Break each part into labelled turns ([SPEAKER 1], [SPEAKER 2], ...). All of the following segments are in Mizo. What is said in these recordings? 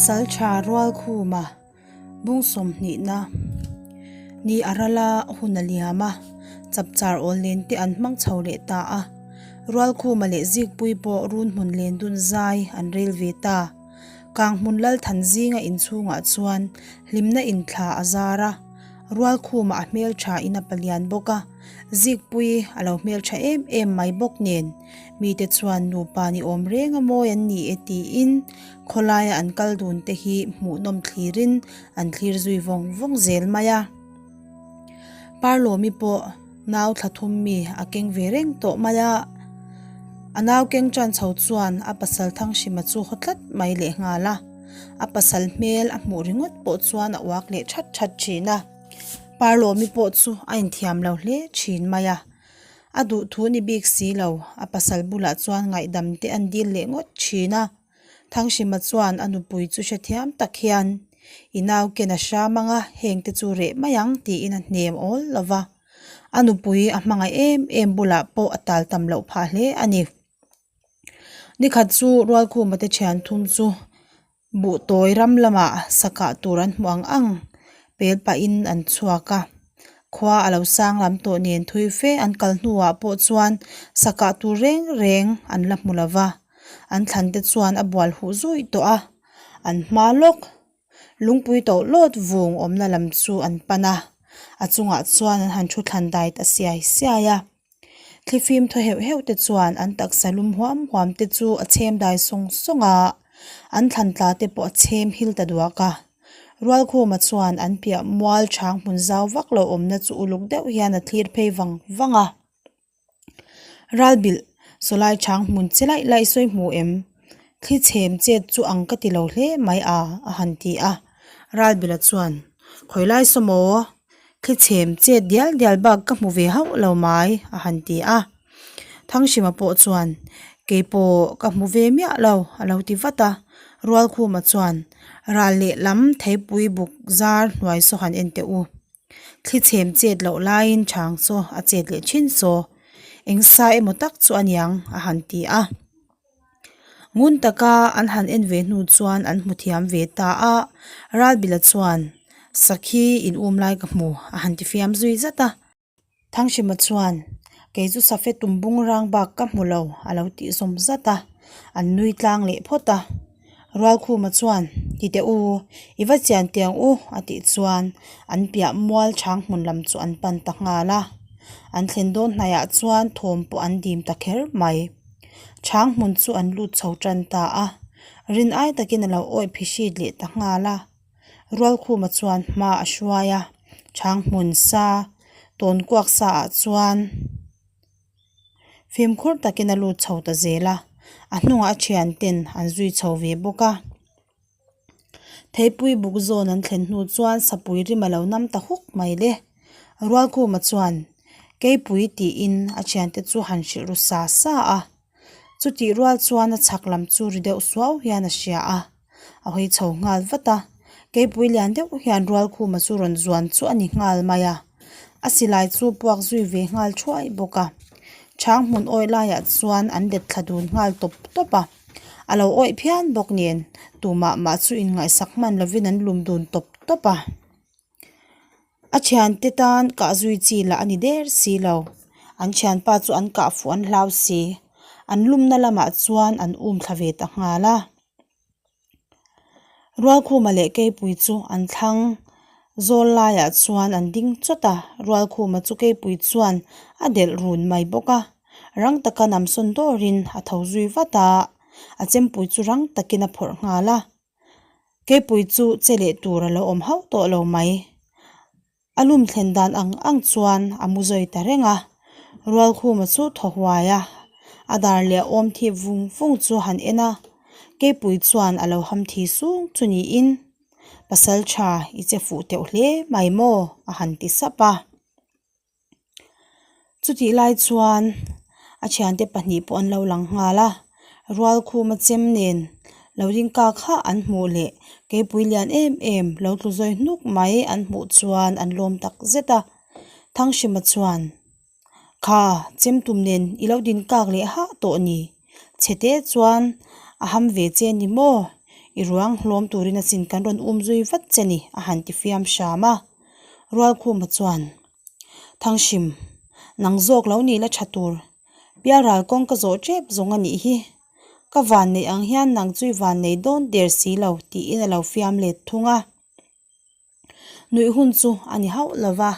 [SPEAKER 1] Pasalṭha Rualkhuma bung sawmhnihna ni a ral a, hun a liam a, chapchar awl nen te an hmang chho leh ta a. Rualkhuma leh Zikpuii pawh runhmun len dun zai an rel ve ta. Kanghmun Lalthan zinga inchhungah chuan hlimna inthla a zar a. Rualkhuma a hmeltha in a palian bawk a, Zikpuii a lo hmeltha em em mai bawk nen mite chuan nupa ni awm reng a mawi an ni e tiin khawlaia an kal dun te hi hmuhnawm thlirin an thlir zui vawng vawng zel mai a. Parlawmi pawh nau thla thum mi a keng ve reng tawh mai a, a nau keng tan chho chuan a pasal Thanghrima chu haw tlat mai lehnghal a. A pasal hmel a hmuh ringawt pawh chuan a uak leh that that thin a, Parlawmi pawh chu a inthiam lo hle thin mai a. A duh thu ni bik si lo, a pasal bulah chuan ngaihdam te an dil leh ngawt thin a. Thanghrima chuan a nupui chu hrethiam tak hian, I nau ken a hram ang a, heng te chu reh mai ang tiin a hnem awl lo va. A nupui a hmangaih em em bulah pawh a tal tam loh phah hle a ni. Nikhat chu Rualkhuma te thian thum chu buh tawi ram lamah sakah tur an hmu ang ang pel pahin an chhuak a, khua a lo sang lam tawh nen thui fe an kal hnuah pawh chuan sakah tur reng reng an la hmu lo va, an thlan te chuan a bual huh zuih tawh a, an hma lawk. Lungpui tawh lawt vung awmna lam chu an pan a, a chungah chuan an han thu thlan dai ta siai siai a. Thlifim thaw heuh heuh te chuan an taksa lum huam huam te chu a chhem dai sawng sawng a, an thlan tla te pawh a chhem hil ta duak a. Rualkhuma chuan an piah mual chhang hmun zau vak lo awmna chu uluk deuh hian a thlir phei vang vang a. Ralbilh sawlai chhang hmun che laih laih sawi hmu em? Thli chhem chet chu ang ka ti lo hle mai a, a han ti a. Ralbilha chuan, Khawilai saw maw? Thli chhem chet dial dial bak ka hmu ve hauh lo mai, a han ti a. Thanghrima pawh chuan, Keipawh ka hmu ve miah lo, a lo ti vat a. Rualkhuma chuan, Ral lehlam theipui buk zar hnuai saw han en teh u. Thli chhem chet loh laiin chhang chu a chet leh thin saw. Eng sa emaw tak chu a niang a han ti a. Ngun taka an han en ve hnu chuan an hmu thiam ve ta a, Ralbila chuan Sakhi in um lai ka hmu a han ti fiam zui zat a. Thanghrima chuan Kei chu safe tum bung rang bak ka hmu lo a lo tih zawm zat a, an nui tlang leh phawt a. Rualkhuma chuan, Ti teh u, i va chian tiang u, a tih chuan an piah mual chhang hmun lam chu an pan ta nghal a. An thlen dawn hnaiah chuan thawm pawh an dim ta kher mai. Chhang hmun chu an lut chho tan ta a, rin ai takin a lo awih phihrit leh ta nghal a. Rualkhuma chuan hma a hruai a, chhang hmun sa tawn kuak sa ah chuan Fimkhur takin a lut chho ta zel a, a hnungah a thian ten an zui chho ve bawk a. Theipui buk zawn an thlen hnu chuan sapui rim a lo nam ta huk mai le. Rualkhuma chuan Keipui tiin a thiante chu han hrilh ru sa sa a. Chutih rual chuan a chhak lam chu ri deuh suau hian a hria a, a hawi chho nghal vat a. Keipui lian deuh hian Rualkhuma chu rawn zuan chu a ni nghal mai a, a silai chu puak zui ve nghal thuai bawk a. Chhang hmun awih laiah chuan an let thla dun nghal tawp tawp a, a lo awih phian bawk nen tumah mah chu inngaihsak hman lovin an lum dun tawp tawp a. A thiante tan kah zui chi lah a ni der si lo. An thianpa chu an kah fuh an hlau si. An lumna lamah chuan an um thla ve ta nghal a. Rualkhuma leh Keipui chu an thlang zawl laiah chuan an ding chawt a. Rualkhuma chu Keipui chuan a delh run mai bawk a. Rang taka namsawn dawrin a tho zui vat a. A chempui chu rang takin a phawrh nghal a. Keipui chu che leh tur a lo awm hauh tawh lo mai. A lum thlen dan ang ang chuan a mu zawi ta reng a, Rualkhuma chu thaw huai a, a dar leh a awm thip vung vung chu han en a, Keipui chuan a lo ham thi sung chu niin, Pasal tha i che fuh teuh hle mai maw? a han ti sap a. Chutih lai chuan a thiante pahnih pawh an lo lang nghal a, Rualkhuma chem nen lo ding kak hah an hmuh leh keipui lian em em lo tlu zawi hnuk mai an hmuh chuan an lawm tak zet a. Thanghrima chuan, Kha chem tum nen i lo din kak leh hah tawh ni? Chhete chuan a ham ve che ni maw? I ruang hlawm turin asin kan rawn um zui vat che ni, a han ti fiam hram a. Rualkhuma chuan, Thanghrim, nang zawk lo ni la tha tur. Pialral kawng ka zawh tep zawng a nih hi. Ka van neih ang hian nang chu i van nei dawn der si lo, tiin a lo fiam let thung a. Nuih hun chu a ni hauh lo va,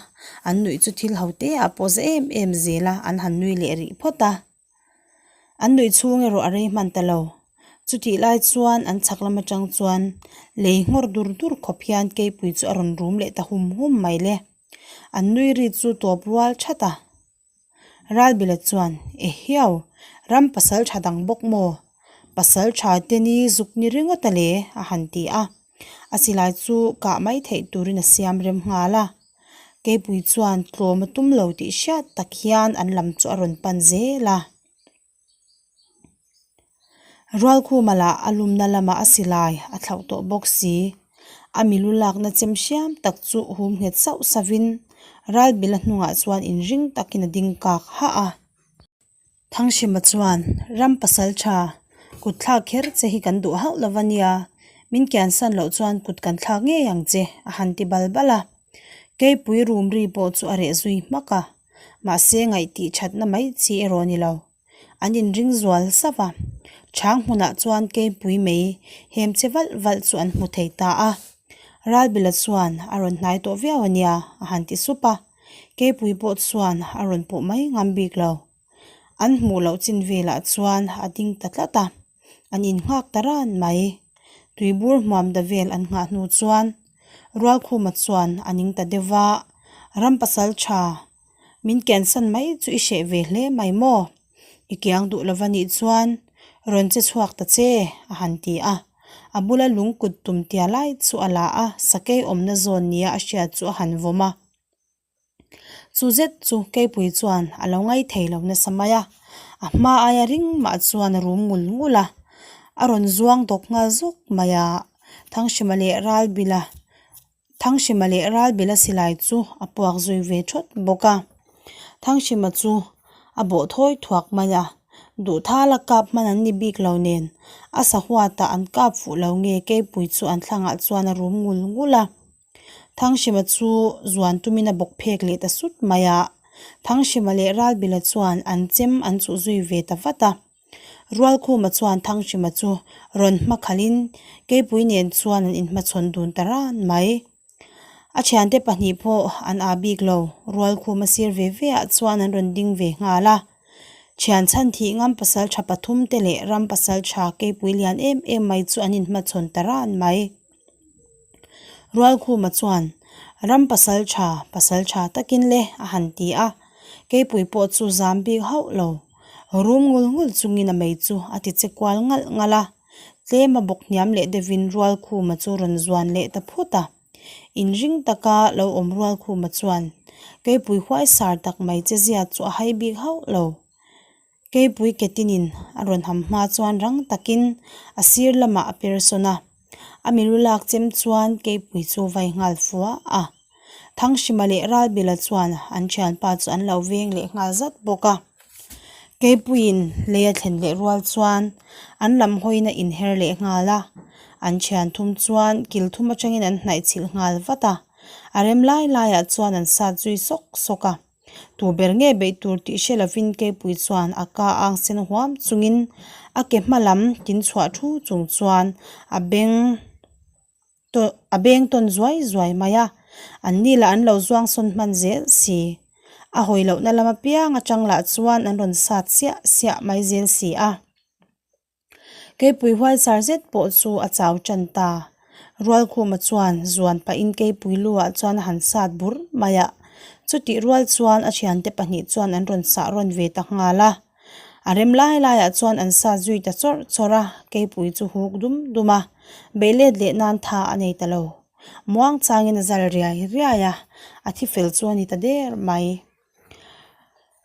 [SPEAKER 1] an nuih chu thil ho te ah pawh za em em zel a, an han nui leh rih phawt a. An nuih chhung erawh a rei hman ta lo. Chutih lai chuan an chhak lam atang chuan lei nghawr dur dur khawp hian keipui chu a rawn rum leh ta hum hum mai le. An nui ri chu tawp rual that a. Ralbila chuan, Ehiau, ram pasal tha dang bawk maw? Pasal tha te ni zuk ni ringawt a le, a han ti a. A silai chu kah mai theih turin a siam rem nghal a. Keipui chuan tlawm a tum lo tih hriat tak hian an lam chu a rawn pan zel a. Rualkhuma lah a lumna lamah a silai a thlauh tawh bawk si. A milu lakna chem hriam tak chu hum nghet sauh sauhin Ralbila hnungah chuan inring takin a ding kak hah a. Thanghrima chuan, Ram pasal tha, kut thlak kher che hi kan duh hauh lo va nia, min kiansan loh chuan kut kan thlak ngei ang che, a han ti bal bal a. Keipui rum ri pawh chu a reh zui hmak a. Mahse ngaihtih thatna mai chi erawh a ni lo. An inring zual sauh a, chhang hmunah chuan keipui mei hem che valh valh chu an hmu thei ta a. Ralbila chuan a rawn hnai tawh viau a nia a han ti sup a, keipui pawh chuan a rawn pawh mai ngam bik lo. An hmuh loh chin velah chuan a ding ta tlat a, an innghak ta ran mai. Tuibur hmuam da vel an nghah hnu chuan Rualkhuma chuan a ning ta deuh va, Ram pasal tha Min kiansan mai chu i hreh ve hle mai maw? I kiang duh lova nih chuan rawn che chhuak ta che, a han ti a. A bula lung kut tum tia lai chu a la a, sakei awmna zawn nia a hriat chu a han vawm a. Chu zet chu Keipui chuan a lo ngai thei lo nasa mai a, a hma aia ring mah chuan a rum ngul ngul a, a rawn zuang dawk nghal zawk mai a, Thanghrima leh Ralbila Thanghrima leh Ralbila silai chu a puak zui ve thawt bawk a. Thanghrima chu a bawh thawi thuak mai a, Duhthala kap hman an ni bik lo nen a sahuatah an kap fuh lo nge keipui chu an thlangah chuan a rum ngul ngul a. Thanghrima chu zuan tumin a bawk phek leh ta sut mai a, Thanghrima leh Ralbila chuan an chem an chuh zui ve ta vat a. Rualkhuma chuan Thanghrima chu rawn hma khalhin Keipui nen chuan an inhmachhawn dun ta ran mai. A thiante pahnih pawh an ah bik lo, Rualkhuma sir ve ve ah chuan an rawn ding ve nghal a. Thian chhan thih ngam pasal tha pathum te leh ram pasal tha Keipui lian em em mai chu an inhmachhawn ta ran mai. Rualkhuma chuan, Ram pasal tha, pasal tha takin le, a han ti a. Keipui pawh chu zam bik hauh lo. Rum ngul ngul chungin a mei chu a ti che kual ngalh ngalh a. Tlem a bawk hniam leh deuhin Rualkhuma chu rawn zuan leh ta phut a. Inring taka lo awm Rualkhuma chuan, Keipui huaisar tak mai che zia chu a hai bik hauh lo. Keipui ketinin a rawn ham hma chuan rang takin a sir lamah a per sawn a, a milu lak chem chuan keipui chu vai nghal fua a. Thanghrima leh Ralbila chuan an thianpa chu an lo veng leh nghal zat bawk a. Keipuiin lei a thlen leh rual chuan an lam hawiin a inher leh nghal a, an thian thum chuan kil thum atangin an hnaih chhilh nghal vat a, a rem lai laiah chuan an sat zui sawk sawk a. Tu ber nge beih tur tih hre lovin Keipui chuan a ka ang sen huam chungin a ke hma lam tin chhuah thu chung chuan a beng a beng tawn zuai zuai mai a, an ni lah an lo zuang sawn hman zel si. A hawi lohna lam apiang atang lah chuan an rawn sat siah siah mai zel si a. Keipui huaisar zet pawh chu a chau tan ta. Rualkhuma chuan zuan pahin keipui luah chuan a han sat bur mai a. Chutih rual chuan a thiante pahnih chuan an rawn sah rawn ve ta nghal a. A rem lai laiah chuan an sat zui ta chawrh chawrh a, keipui chu huk dum dum a. Beih let leh nan tha a nei ta lo. Muang changin a zal riai riai a, a thi fel chu a ni ta der mai.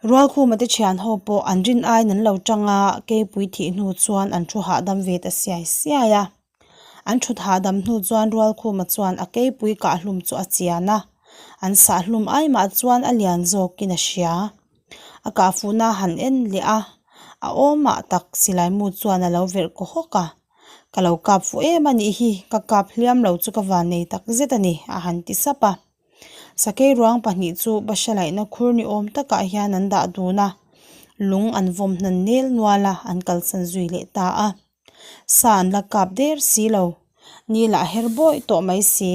[SPEAKER 1] Rualkhuma te thian ho pawh an rin aiin an lo tang a, keipui thih hnu chuan an thu hahdam ve ta siai siai a. An thut hahdam hnu chuan Rualkhuma chuan a keipui kah hlum chu a chian a, an sah hlum ai mah chuan a lian zawkin a hria. A kah fuhna a han en leh a, a awmah tak silai mu chuan a lo verh kaw hawk a. Ka lo kap fuh em a nih hi, ka kap hliam lo chu ka vannei tak zet a ni, a han ti sap a. Sakei ruang pahnih chu bahra laihna khur ni awm takah hian an dah dun a, lung an vawm hnan nel nual a, an kalsan zui leh ta a. Sa an la kap der si lo, ni lah her bawih tawh mai si.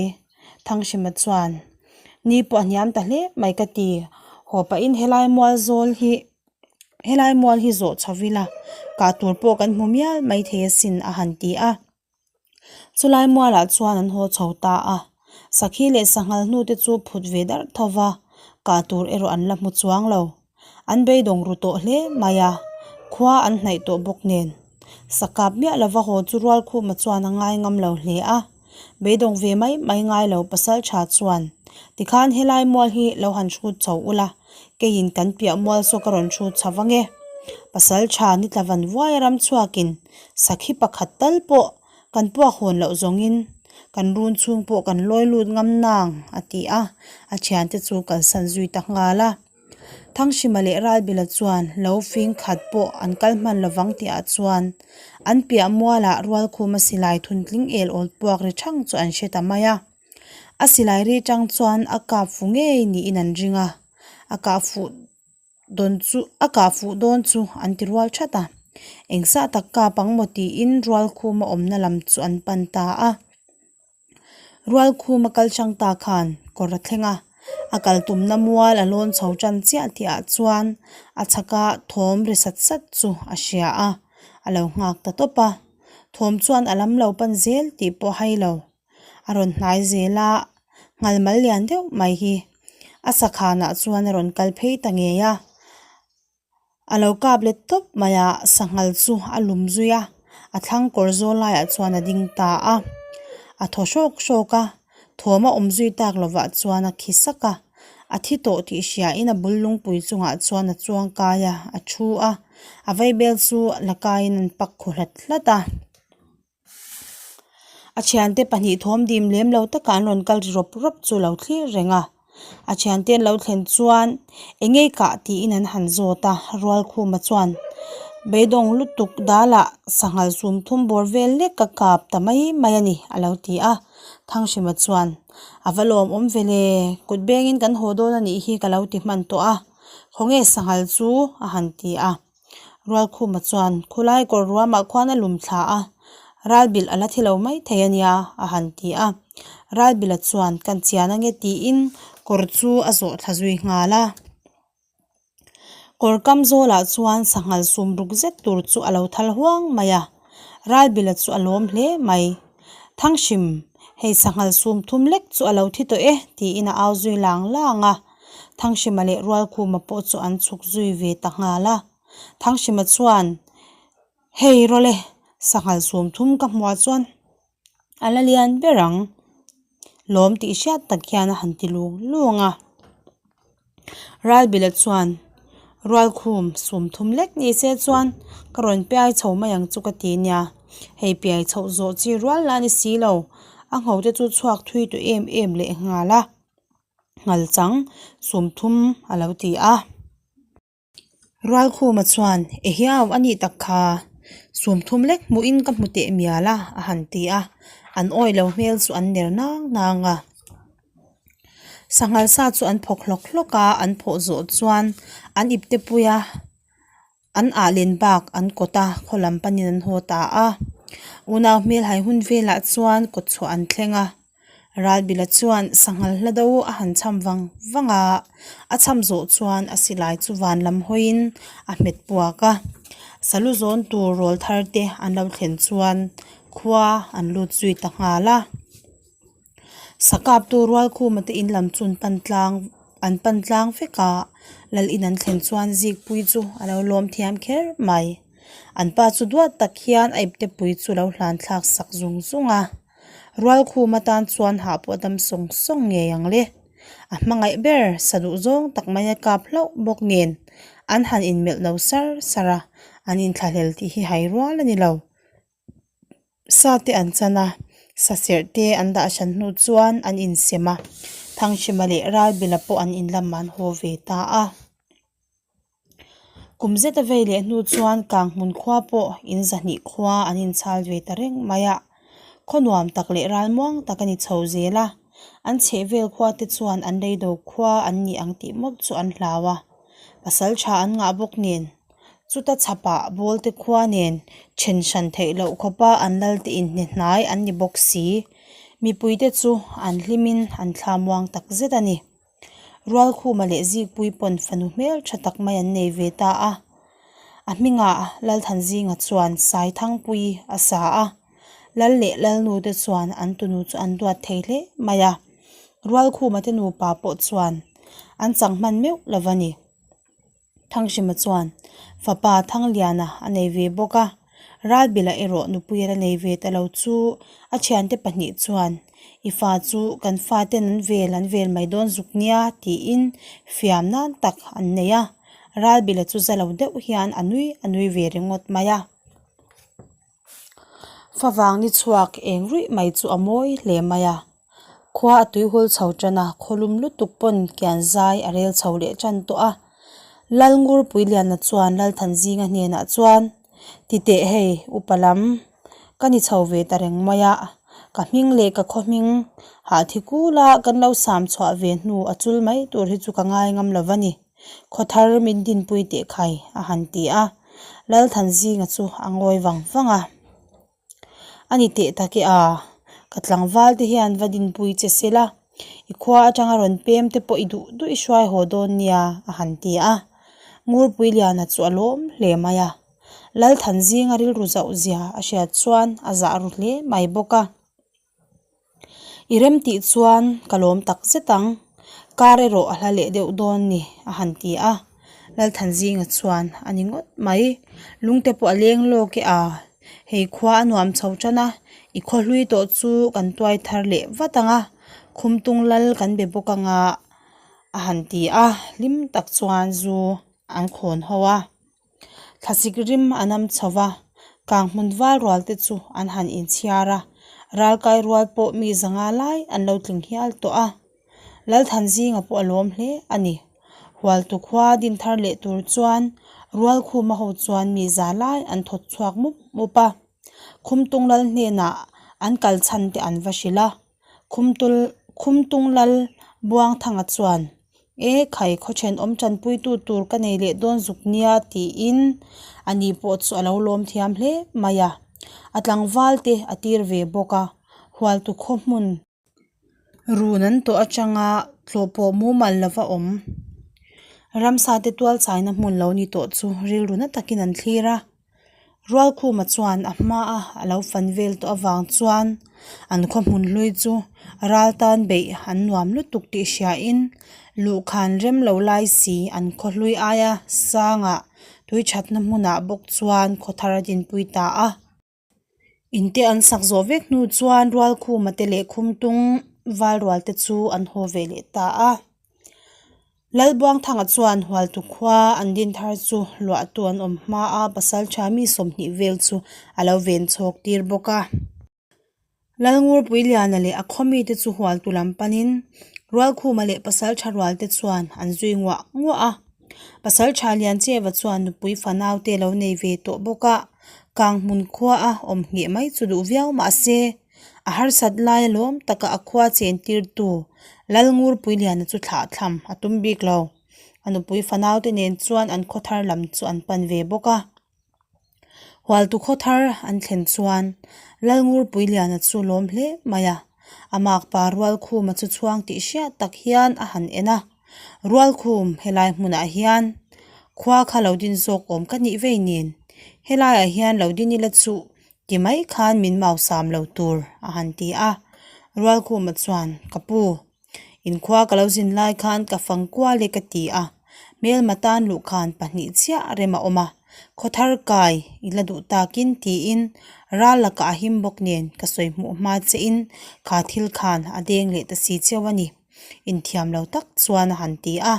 [SPEAKER 1] Thanghrima chuan, Ni pawh a hniam ta hle mai ka ti, haw pahin helai mual zawl hi helai mual hi zawh chho ila, kah tur pawh kan hmu mial mai thei asin a han ti a. Chulai mualah chuan an haw chho ta a, sakhi leh sanghal hnute chu phut ve darh tho va, kah tur erawh an la hmu chuang lo. An beidawng ru tawh hle mai a, khua an hnaih tawh bawk nen. Sakap miah lova haw chu Rualkhuma chuan a ngai ngam lo hle a, beidawng ve mai mai ngai lo pasal tha chuan, Tikhan helai mual hi lo han hrut chho ula, keiin kan piah mual saw ka rawn hrut chho vang e. Pasal tha ni tla van vuai a ram chhuakin sakhi pakhat tal pawh kan puak hawn loh zawngin kan run chhung pawh kan lawi lut ngam nang, a ti a, a thiante chu kalsan zui ta nghal a. Thanghrima leh Ralbila chuan lo fing khat pawh an kal hman lovang tihah chuan an piah mualah Rualkhuma silai thuntling el awl puak ri thang chu an hre ta mai a. A silai ri tang chuan a kap fu ngei niin an ring a, a kah fuh dawn chu a kah fuh dawn chu an ti rual that a. Engzah tak kap ang maw tiin Rualkhuma awmna lam chu an pan ta a. Rualkhuma kal hrang ta khan kawr a thleng a, a kal tumna mual a lawn chho tan chiah tih ah chuan a chhaka thawm ri sat sat chu a hria a, a lo nghak ta tawp a. Thawm chuan a lam lo pan zel tih pawh hai lo. A rawn hnai zel a, nghal mal lian deuh mai hi a sakhanah chuan a rawn kal phei ta ngei a. A lo kap let tawp mai a, sanghal chu a lum zui a, a thlang kawr zawl laiah chuan a ding ta a, a thaw hrawk hrawk a, thawm a awm zui tak lovah chuan a khi sak a, a thi tawh tih hriain a bul lungpui chungah chuan a chuang kai a, a thu a, a vaibel chu la kaiin an pak khu hlat hlat a. A thiante pahnih thawm dim lem lo takah an rawn kal ri rawp rawp chu a lo thlir reng a a thiante an lo thlen chuan eng nge kah tiin an han zawt a Rualkhuma chuan beidawng lutuk dalah sanghal sum thum bawr vel lek ka kap ta mai mai a ni a lo ti a Thanghrima chuan a va lawmawm ve le kut bengin kan haw dawn a nih hi ka lo ti hman tawh a khawnge sanghal chu a han ti a. Rualkhuma chuan khulai kawr ruamah khuan a lum thla a, Ralbilh a la thi lo mai thei a nia a han ti a. Ralbilha chuan kan chian ange tiin kawr chu a zawh thla zui nghal a. Kawr kam zawlah chuan sanghal sum ruk zet tur chu a lo thal huang mai a, Ralbilha chu a lawm hle mai. Thanghrim, hei sanghal sum thum lek chu a lo thi tawh e tiin a au zui lang lang a. Thanghrima leh Rualkhuma pawh chu an chhuk zui ve ta nghal a. Thanghrima chuan, Hei rawle, sanghal sum thum ka hmuah chuan a la lian ber ang lawm tih hriat tak hian a han ti lung lung a. Ralbila chuan, Rualkhum sum thum lek ni se chuan ka rawn piai chho mai ang chu ka ti nia, hei piai chhoh zawh chi rual lah ni si lo, a ngho te chu chhuak thui tawh em em leh nghal a. Nghal chang sum thum a lo ti a. Rualkhuma chuan, Ehiau a nih tak kha, sum thum lek hmuhin ka hmu teh mial a, a han ti a. An awih lo hmel chu an ner nang nang a. Sanghal sa chu an phawk hlawk hlawk a, an phawh zawh chuan an ipte pui a. An ah len bak an kawt a, khaw lam panin an haw ta a. Unau hmel hai hun velah chuan kawt chhuah an thleng a. Ralbila chuan sanghal hla do a han cham vang vang a, a cham zawh chuan a silai chu van lam hawiin a hmet puak a. Salu zawn tur rawl thar te an lo thlen chuan khua an lut zui ta nghal a. Sakaptu Rualkhuma te in lam chu an pan tlang an pan tlang vek a, lal in an thlen chuan Zikpui chu a lo lawm thiam kher mai. An pa chu duat tak hian a ipte pui chu lo hlan thlak sak zung zung a. Rualkhuma tan chuan hah pawh a dam sawng sawng ngei ang le. A hmangaih ber sa duh zawng tak mai a kap hlauh bawk nen an han inmelh lo sar sar a, an inthlahlel tih hi hai rual a ni lo. Sa te an chan a, sa serh te an dah hran hnu chuan an insem a, Thanghrima leh Ralbila pawh an inlam an haw ve ta a. Kum zet a vei leh hnu chuan Kanghmun khua pawh in zahnih khua an inchhal ve ta reng mai a. Khaw nuam tak leh ralmuang tak a ni chho zel a, an chhehvel khua te chuan an leido khua an nih ang tih mawp chu an hlau a. Pasal tha an ngah bawk nen, chuta chhapah Bawlte khua nen then hran theih loh khawpa an lalte inhne hnai an ni bawk si. Mipuite chu an hlimin an thlamuang tak zet a ni. Rualkhuma leh Zikpui pawn fanu hmel tha tak mai an nei ve ta a. A hmingah Lalthanzinga chuan Saithangpui a sa a, Lal leh Lalnu te chuan an tunu chu an duat thei hle mai a. Rualkhuma te nupa pawh chuan an chang hman meuh lo va ni. Thanghrima chuan fapa Thangliana a nei ve bawk a, Ralbila erawh nupui a la nei ve ta lo chu a thiante pahnih chuan I fa chu kan faten an vel an vel mai dawn zuk nia tiin fiam nan tak an nei a, Ralbila chu za lo deuh hian a nui a nui ve ringawt mai a. Favang ni chhuak eng ruih mai chu a mawi hle mai a, khua a tuihul chho tan a, khawlum lutuk pawn kian zai a rel chho leh tan tawh a. Lalngurpuiliana chuan Lalthanzinga hnenah chuan, Ti teh hei, upa lam, ka ni chho ve ta reng mai a, ka hming leh ka khaw hming hah thi kula kan lo sam chhuah ve hnu a chul mai tur hi chu ka ngai ngam lo va ni. Khaw thar min dinpui teh khai a han ti a, Lalthanzinga chu a ngawi vang vang a. A ni teh tak e a, ka tlangval te hian va dinpui che se la, i khua atanga rawn pem te pawh i duh duh i hruai haw dawn nia a han ti a. Ngurpuiliana chu a lawm hle mai a, Lalthanzinga rilru zauh zia a hriat chuan a zah ru hle mai bawk a. I rem tih chuan ka lawm tak zet ang, kar erawh a hla leh deuh dawn ni a han ti a, Lalthanzinga chuan a ni ngawt mai, lungte pawh a leng lawk e a, hei khua a nuam chho tan a, i khaw hlui tawh chu kan tuai thar leh vat ang a, Khumtung lal kan be bawk ang a a han ti a, hlim tak chuan zu an khawn ho a. Thlasik rim a nam chho va, kang hmun val rual te chu an han inchhiar a, ralkai rual pawh mi zanga lai an lo tling hial tawh a. Lalthanzinga pawh a lawm hle a ni. Hualtu khua din thar leh tur chuan Rualkhuma ho chuan mi za lai an thawt chhuak mup mup a. Khumtung lal hnenah an kal chhan te an va hrilh a. Khumtung lal Buangthanga chuan, E khai, khaw thenawm tanpuitu tur ka nei leh dawn zuk nia tiin ani pawh chu a lo lawm thiam hle mai a. A tlangval te a tir ve bawk a, Hualtu khaw hmun run an tawh atanga tlawh pawh mumal lova awm. Ramsa te tual chaina hmun lo ni tawh chu rilru na takin an thlir a. Rualkhuma chuan a hmaa a lo fan vel tawh avang chuan an khaw hmun hlui chu ral tan beih an nuam lutuk tih hriain luhkhan rem lo lai si an khaw hlui aia sangah tui thatna hmunah bawk chuan khaw thar a dinpui ta a. In te an sak zawh vek hnu chuan Rualkhuma te leh Khumtung val rual te chu an haw ve leh ta a. Lalbuangthanga chuan Hualtu khua an din thar chu luahtu an awm hma a, pasal tha mi 20 vel chu a lo ven chhawk tir bawk a. Lalngurpuiliana leh a khaw mite chu Hualtu lam panin Rualkhuma leh pasal tha rual te chuan an zui nguah nguah a. Pasal tha Liancheva chuan nupui fanau te lo nei ve tawh bawk a, Kanghmun khua a awm ngheh mai chu duh viau mah se, a harsat lai a lawm taka a khua chen tirtu Lalngurpuiliana chu thlah thlam a tum bik lo. A nupui fanau te nen chuan an khaw thar lam chu an pan ve bawk a. Hualtu khaw thar an thlen chuan Lalngurpuiliana chu lawm hle mai a, a makpa Rualkhuma chu chhuang tih hriat tak hian a han en a. Rualkhum helai hmunah hian khua kha lo din zawk awm ka nih vei nen helaiah hian lo din ila chuh ti mai khan min mausam lo tur a han ti a. Rualkhuma chuan ka pu Inkhua ka lo zin lai khan ka fang kual e ka ti a, hmelma tan luhkhan pahnih chiah rem a awm a, khaw thar kai i la duh takin tiin ral lakah a him bawk nen ka sawi hmuh hma che in kha thil khan a deng leh ta si cheu a ni, inthiam lo tak chuan a han ti a.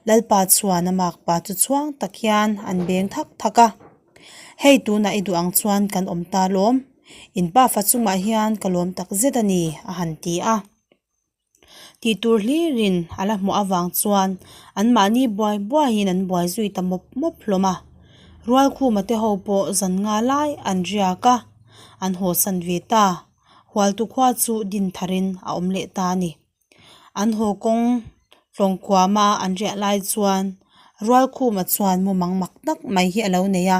[SPEAKER 1] Lalpa chuan a makpa chu chhuang tak hian an beng thak thak a. Hei tunah i duh ang chuan kan awm ta lawm, in pafa chungah hian ka lawm tak zet a ni a han ti a. Tih tur hlirin a la hmuh avang chuan anmahni buai buaiin an buai zui ta mawp mawp hlawm a. Rualkhuma te ho pawh zan nga lai an riak a, an hawsan ve ta. Hualtu khua chu din tharin a awm leh ta a ni. An haw kawng tlawngkuama an riah lai chuan Rualkhuma chuan mumang mak tak mai hi a lo nei a.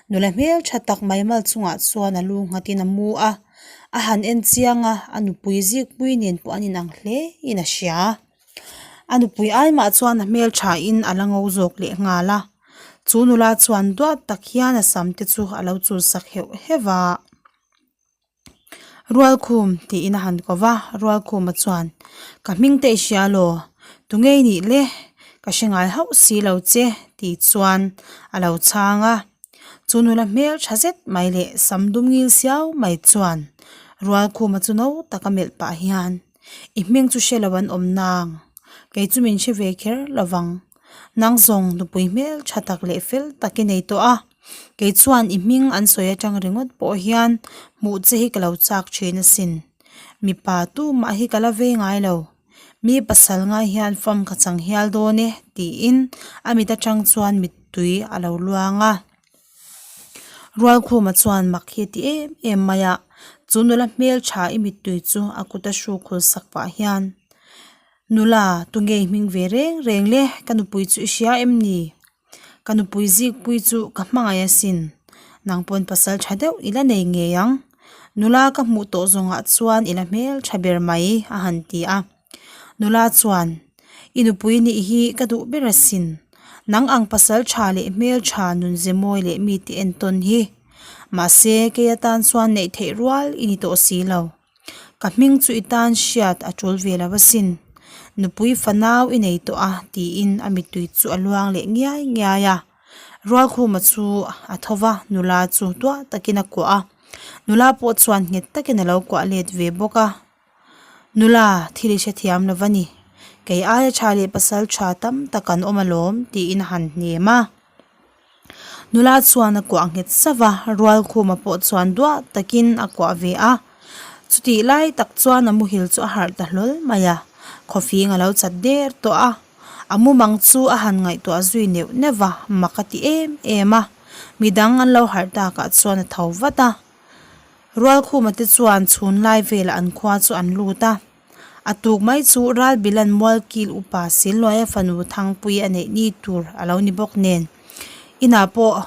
[SPEAKER 1] Nula hmel tha tak mai mal chungah chuan a lu nghatin a mu a, a han en chiang a, a nupui zikpui nen pawh an inang hle in a hria. A nupui ai mah chuan a hmel tha in a la ngo zawk leh nghal a, chu nula chuan duat tak hian a sam te chu a lo chul sak heuh heuh a. Rualkhum tiin a han ko va, Rualkhuma chuan, Ka hming te i hria law, tunge i nih le? Ka hre ngai hauh si lo che tih chuan a lo chhang a. Chu nula hmel tha zet mai leh sam dum ngil siau mai chuan Rualkhuma chu no taka melh pah hian, I hming chu hre lo an awm nang, kei chu min hre ve kher lo vang. Nang zawng nupui hmel tha tak leh fel tak i nei tawh a. Kei chuan i hming an sawi atang ringawt pawh hian hmuh che hi ka lo chak thin asin. Mipa tumah hi ka la vei ngai lo. Mi pasal ngai hian fam ka chang hial dawn e tiin a mit atang chuan mittui a lo luang a. Rualkhuma chuan mak hi a ti em em mai a, chu nula hmeltha i mittui chu a kut a hruk hul sak pah hian, Nula, tunge i hming ve reng reng le, ka nupui chu i hria em ni? Ka nupui zikpui chu ka hmangaih asin, nang pawn pasal tha deuh i la nei ngei ang. Nula ka hmuh tawh zawngah chuan i la hmel tha ber mai a han ti a. Nula chuan, I nupui nih hi ka duh ber asin, nang ang pasal tha leh hmel tha nunze mawi leh mite entawn hi. Mahse, kei atan chuan neih theih rual i ni tawh si lo. Ka hming chu i tan hriat a tul ve lo asin. Nupui fanau i nei tawh a tiin a mittui chu a luang leh ngiai ngiai a. Rualkhuma chu a tho va, nula chu tuah takin a kuah a. Nula pawh chuan nghet takin a lo kuah let ve bawk a. Nula, thil i hrethiam lo va ni. Kei aia tha leh pasal tha tam tak an awm alawm tiin a han hnem a. Nula chuan a kuah nghet sauh a, Rualkhuma pawh chuan duah takin a kuah ve a. Chutih lai tak chuan a muhil chu a harh ta hlawl mai a, khawfing a lo chat der tawh a. A mumang chu a han ngaihtuah zui neuh neuh va, mak a ti em em a. Midang an lo harh takah chuan a tho vat a. Rualkhuma te chuan chhun lai velah an khua chu an lut a. A tuk mai chu Ralbilan Mualkil upa Silluaia fanu Thangpui a neih ni tur a lo ni bawk nen. Inah pawh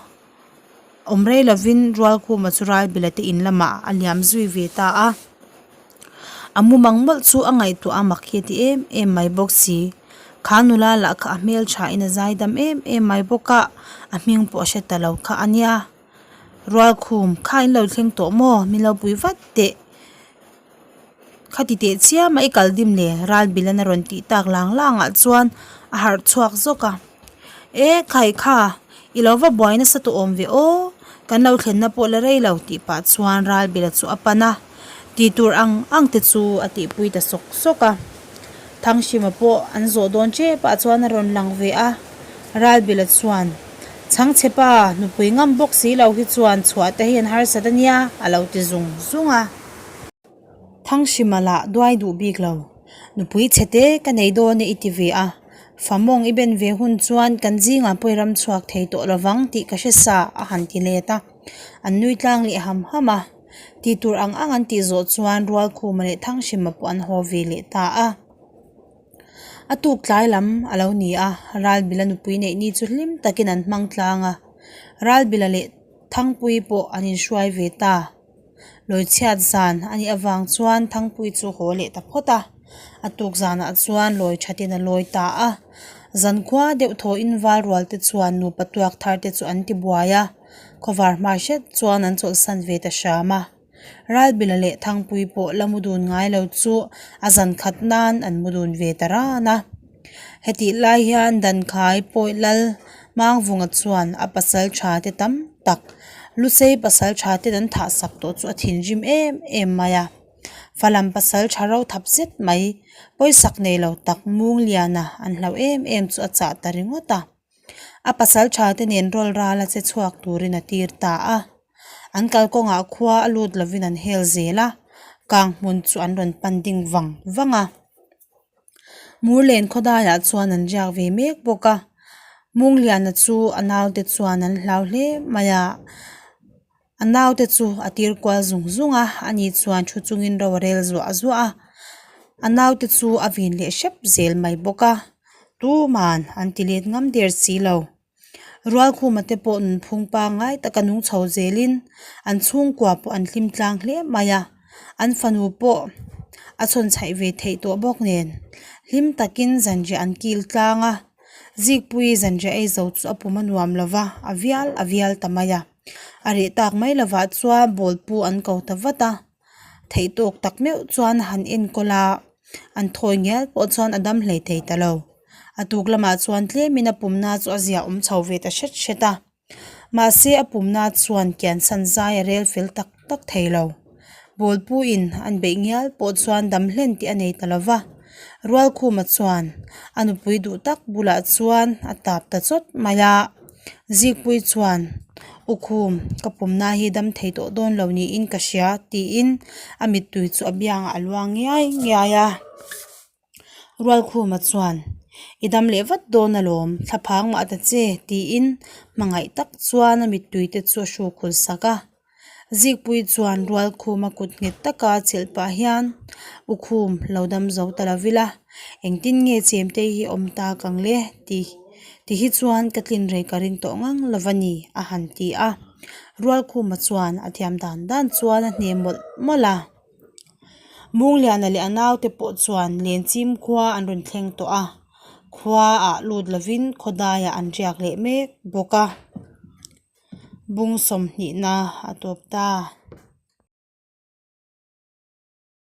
[SPEAKER 1] awm rei lovin Rualkhuma chu Ralbila te in lamah a liam zui ve ta a. A mumang mawlh chu a ngaihtuah a mak hi a ti em em mai bawk si. Kha nula lah kha a hmelthain a zaidam em em mai bawk a, a hming pawh a hre ta lo kha a nia. Rualkhum, kha in lo thleng tawh maw? Min lo pui vat teh. Khati teh chiam a i kal dim le Ralbilan a rawn tih tak lang lang ah chuan a harh chhuak zawk a. E khai kha, i lo va buai nasa tawh awm ve aw, kan lo thlenna pawh la rei lo tih pah chuan Ralbila chu a pan a, tih tur ang ang te chu a tihpui ta sawk sawk a. Thanghrima pawh an zawh dawn tep ah chuan a rawn lang ve a, Ralbila chuan, Chhangchhe pa, nupui ngam bawk si lo hi chuan chhuah te hi an harsat a nia a lo ti zung zung a. Thanghrima lah duai duh bik lo. Nupui chhe te ka nei dawn e i ti ve a, famawng i ben ve hun chuan kan zingah pawh i ram chhuak thei tawh lovang tih ka hre sa a han ti let a. An nui tlang leh ham ham a. Tih tur ang ang an tih zawh chuan Rualkhuma leh Thanghrima pawh an haw ve leh ta a. A tuk tlai lam a lo ni a, Ralbila nupui neih ni chu hlim takin an hmang tlang a. Ralbila leh Thangpuii pawh an inhruai ve ta. Lawichhiat zan a nih avang chuan Thangpuii chu haw leh ta phawt a, a tuk zanah chuan lawi thatin a lawi ta a. Zankhua deuh thawhin val rual te chuan nupa tuak thar te chu an ti buai a, khawvar hma hret chuan an chawlhsan ve ta hram a. Ralbila leh Thangpuii pawh la mu dun ngai lo chu a zan khat nan an mu dun ve ta ran a. Hetih lai hian Dankhai pawih lal Mangvunga chuan a pasal tha te tam tak Lusei pasal tha ten an thah sak tawh chu a thinrim em em mai a. Falam pasal tha ro thap zet mai pawisak nei lo tak Mungliana an hlauh em em chu a chah ta ringawt a. A pasal tha te nen rawl ral a che chhuak turin a tir ta a. An kalkawngah khua a lut lovin an hel zel a, kang hmun chu an rawn pan ding vang vang a. Murlen khawdaiah chuan an riak ve mek bawk a, Mungliana chu a naute chuan an hlau hle mai a, a naute chu a tir kual zung zung a, ani chuan thu chungin ro a rel zuah zuah a, a naute chu a vin leh hrep zel mai bawk a, tuman an ti let ngam der si lo. Rualkhuma te pawh nunphung pangngai taka nung chho zelin an chhungkua pawh an hlim tlang hle mai a, an fanu pawh a chhawn chhaih ve theih tawh bawk nen hlim takin zanriah an kil tlang a, Zikpuii zanriah ei zo chu a pum a nuam lo va, a vial a vial ta mai a, a reh tak mai lovah chuan bawlpu an ko ta vat a. Theih tawk tak meuh chuan a han enkawl a, an thawi ngial pawh chuan a dam hlei thei ta lo. A tuk lamah chuan tlemin a pumna chu a zia awm chho ve ta hret hret a. Mahse a pumna chuan kiansan zai a rel fel tak tak thei lo. Bawlpuiin an beih ngial pawh chuan dam hlen tih a nei ta lo va. Rualkhuma chuan a nupui duh tak bulah chuan a tap ta chawt mai a. Zikpui chuan, U Khum, ka pumna hi dam thei tawh dawn lo niin ka hria, tiin a mittui chu a biangah a luang ngiai ngiai a. Rualkhuma chuan, I dam leh vat dawn alawm, thla phang mah ta che, tiin hmangaih tak chuan a mittui te chu a hruk hul sak a. Zikpui chuan Rualkhuma kut nghet taka a chelh pah hian, U Khum, lo dam zo ta lo ila, engtin nge chemte hi awm tak ang le? ti ti hi chuan ka tlin rei ka ring tawh ngang lo va ni, a han ti a. Rualkhuma chuan a thiam dan dan chuan a hne mawlh mawlh a. Mungliana leh a naute pawh chuan Lenchim khua an rawn thleng tawh a, khua ah lut lovin khawdaiah an riak leh mek bawk a. Bung sawmhnihna a tawp ta.